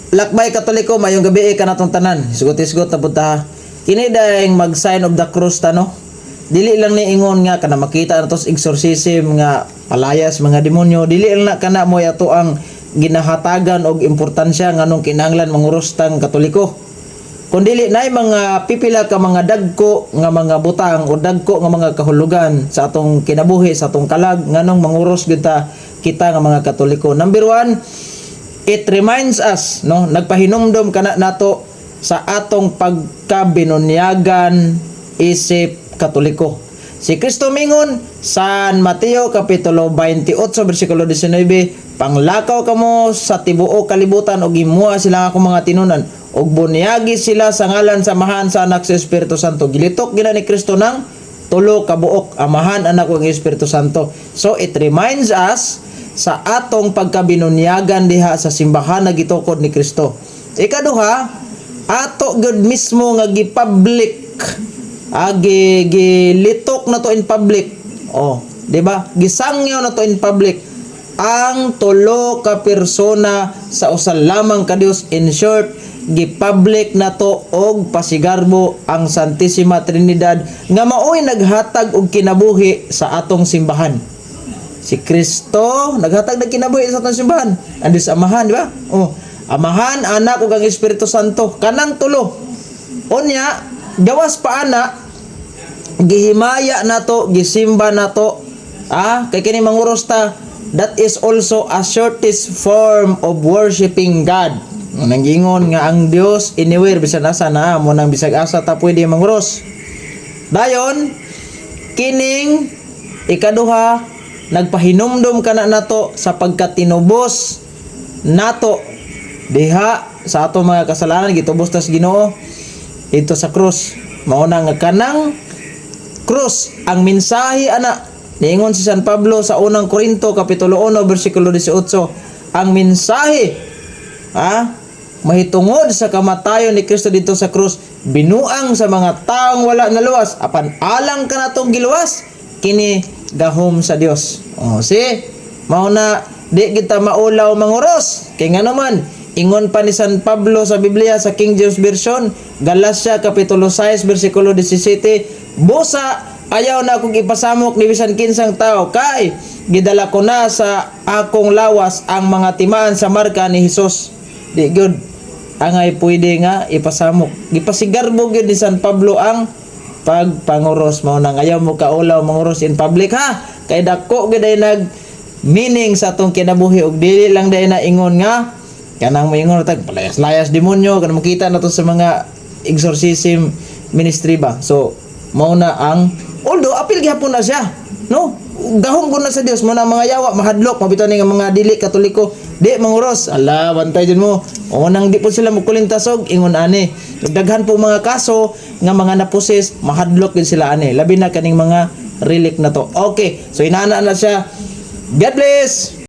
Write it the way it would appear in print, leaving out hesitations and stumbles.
Lakbay Katoliko, maayong gabii kanatong tanan. Hisgot-hisgot na pud ta. Kini dayong mag sign of the cross ta, no. Dili lang ni ingon nga kana makita nato sa exorcism nga palayas mga demonyo, dili lang na kana mo ato ang ginahatagan og importansya nganong kinahanglan manguros tang Katoliko. Kun dili naay mga pipila ka mga dagko nga mga butang o dagko nga mga kahulugan sa atong kinabuhi, sa atong kalag, nganong manguros gyud ta kita nga mga Katoliko. Number one, it reminds us, no, nagpahinumdom kana nato sa atong pagkabinunyagan isip Katoliko. Si Kristo mingon, San Mateo kapitulo 28 bersikulo 19, "Panglakaw kamo sa tibuok kalibutan ug himoa sila akong mga tinunan ug bunyagi sila sa ngalan sa Amahan, sa Anak, sa Espiritu Santo." Gilitok gina ni Kristo ng tulo ka buok, Amahan, Anak ug Espiritu Santo. So it reminds us sa atong pagkabinunyagan diha sa simbahan na gitukod ni Kristo. Ikaduha, ato gyud mismo nga gi-public, gilitok na to in public. Oh, di ba? Gisangyaw na to in public ang tulo ka persona sa usa lamang ka Dios. In short, gi-public na to og pasigarbo ang Santissima Trinidad nga maoy naghatag og kinabuhi sa atong simbahan. Si Kristo naghatag ng kinabuhi sa atong simbahan. Ang Diyos Amahan, di ba? Oh, Amahan, Anak ug ang Espiritu Santo, kanang tulo. Unya, gawas pa ana, gihimaya nato, gisimba nato, kay kini manguros ta, that is also a shortest form of worshiping God. Nanggingon nga ang Dios anywhere, bisan asa na mo nang bisag asa ta pwede manguros. Dayon, kining ikaduha, nagpahinumdom kana nato sa pagkatinubos nato diha sa ato mga kasalanan. Gitubos tas Ginoo dito sa krus. Mao na nga kanang krus ang mensahe ana. Niingon si San Pablo sa Unang Korinto kapitulo 1 bersikulo 18, ang mensahe mahitungod sa kamatayon ni Kristo dito sa krus binuang sa mga taong wala naluwas, apan alang kanatong giluwas, kini gahom sa Dios. Oh, see, mao na di kita maulaw manguros, kay nga naman ingon pa ni San Pablo sa Biblia, sa King James Version, Galacia kapitulo 6 bersikulo 17, "Busa ayaw na akong ipasamok ni bisan kinsang tao, kay gidala ko na sa akong lawas ang mga timaan sa marka ni Hesus." Di gyud angay pwede nga ipasamok. Gipasigarbo gyud ni San Pablo ang pagpanguros. Mao nang ayaw mo kaulaw manguros in public ha, kay dako gyud ay nag meaning sa atong kinabuhi ug dili lang dahil na ingon nga kanang moingon tag palayas-layas demonyo, kanang makita na to sa mga exorcism ministry ba. So mao na ang, although apil gihapon na siya, no, gahom ko na sa Dios. Mo na mga yawa mahadlok mabitaw ni nga mga dili Katoliko di manguros. Ala, bantay din mo o nang di po sila mukulintasog ingon ani. Daghan po mga kaso nga mga na-possess, mahadlok din sila ani, labi na kaning mga relic na to. Okay, so inana na siya. God bless.